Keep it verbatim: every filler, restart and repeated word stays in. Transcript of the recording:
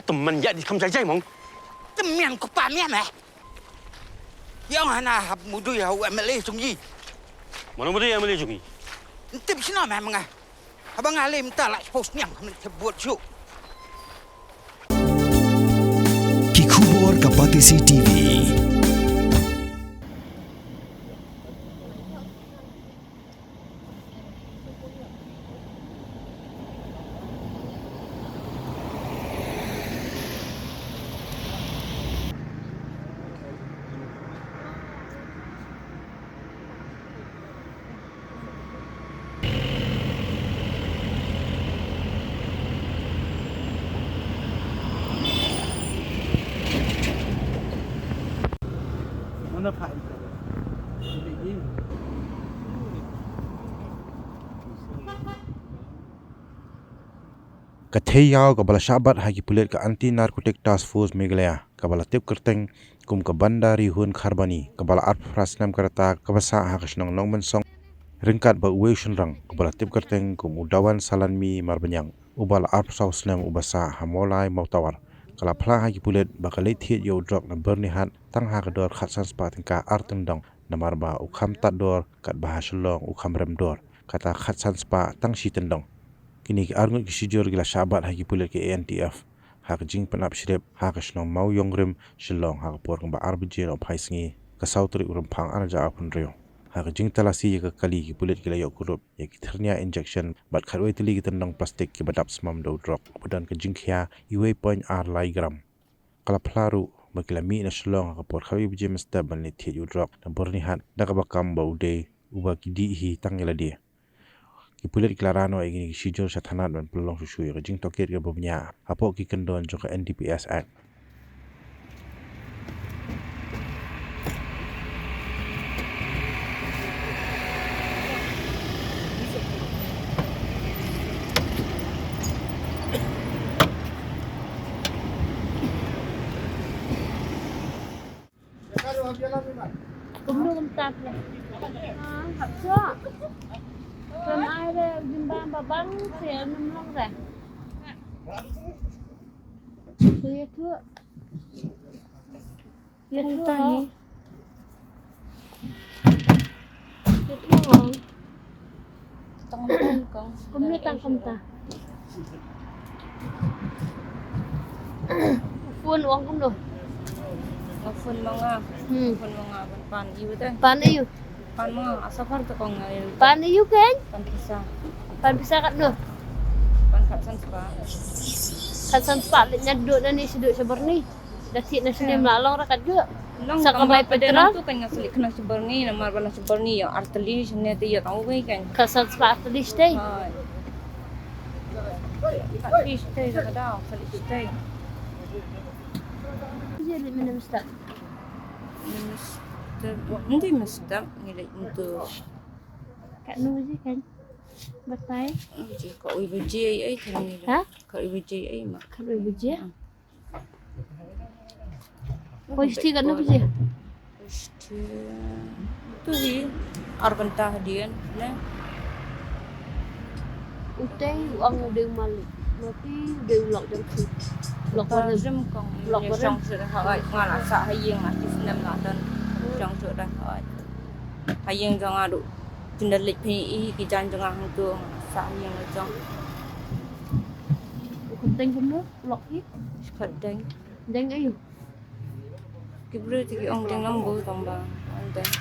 Tymmen ïa di kham jai jai mong. Tymmen ko pa mian eh. Ïa nga na hap mudui ha u M L A jong i. Mano mudui M L A jong i? Ntip sino meh menga. Haba nga lem ta la post niang khamne te buat shu. Ki khubor ka Batesi T V. Ka thei ïaw kaba la shah bat ha ki pulit ka Anti Narcotic Task Force Meghalaya, kaba la tip kyrteng kum ka Banda Rihun Kharbani, kaba la arphew phra snem ka rta, kaba sah ha ka shnong Nongmensong, ryngkat bad uwei u shynrang, kaba la tip kyrteng kum u Dawan Salanmi Marbaniang, uba la arphew saw snem, uba sah ha Mawlai Mawtawar. Ka la phla ha ki pulit ba ka leit thied ïa u drok na Byrnihat tang ha ka dor khatsan spah tyngka ar tyndong, namar ba u kham tad dor, katba ha Shillong u kham rem dor, kata khatsan spah tang shi tyndong. Kine ki arngut ki shijur ki la shah bat ha ki pulit ki A N T F ha ka jingpynap shrip ha ka shnong Mawïongrim, Shillong, ha ka por kaba ar baje nohphai sngi, ka saw tarik u Rymphang arhajar arphew hynriew. Ha ka jingtalasi ïa ka kali, ki pulit ki la ïoh kurup ïa ki thyrnia injection bad khatwei tylli ki tyndong plastik kiba dap smam da u drok uba don ka jingkhia iwei point ar lai gram. Ka la phla ruh ba ki la mih na Shillong ha ka por khatwei baje mynstep ban leit thied ïa u drok na Byrnihat, da kaba kam ba u dei uba ki dih hi tang ïa lade. Ki pulit ki la rah noh ïa kine ki shijur sha thanat ban pynlong shuh shuh ïa ka jingtohkit kaba bniah hapoh ki kyndon jong ka N D P S Act. Kumno kumta phi? Ah, hap shuwa. Phi ai re, jin bam ba bang, phi ai nym long re. Phi ai tu. Phi ai tu. Kumta hi. Phi ai tu. Tang tang kong. Kumno tang kumta? Phone ong kumno? Phone ma nga. Hmm. Phone ma nga ban pan ïa u te. Pan ïa u. Pan ma nga, asa par to kong ngai. Pan ïa u ken? Pan pisa. Pan pisa katno? Pan khatsan spah. Khatsan spah leh nyan duk na ni shu duk sha Byrni. Da thied na shane, hmm, la long ra katjuh. Long sa kam bai petrol tu kan nga sa leit khnang sha Byrni, namar ba na sha Byrni ïa artylli, shane te ïa tang uwei kan. Khatsan spah artylli shatei. Hai. Artylli shatei da ka daw, sa leit shatei. Ïa leit mynne mynstep. Mynstep. Ym dei mynstep, ngi leit mynta. Katno baje kan? Batai. Baje, ka wei baje ei ei kan ngi. Ha? Ka wei baje ei ei ma. Ka wei baje? Hmm. Poi shatei katno baje? Poi shatei. Tu hi ar kynta hadien ne. Utei u ong u dei u malik. Mati u dei u lok jong phi. Lok barim. Lok barim. Shong shuh da ha oi, nga la sah ha ïing, nga shu snem la don. Shong shuh da ha oi. Ha ïing jong nga ruh. Phin da leit phi i ki jaiñ jong nga hangto, nga sah ha ïing la jong. U kyrteng kumno? Lok hi? Kyrteng. Deng aïu? Ki briew te ki ong deng Lambu tang ba ong deng.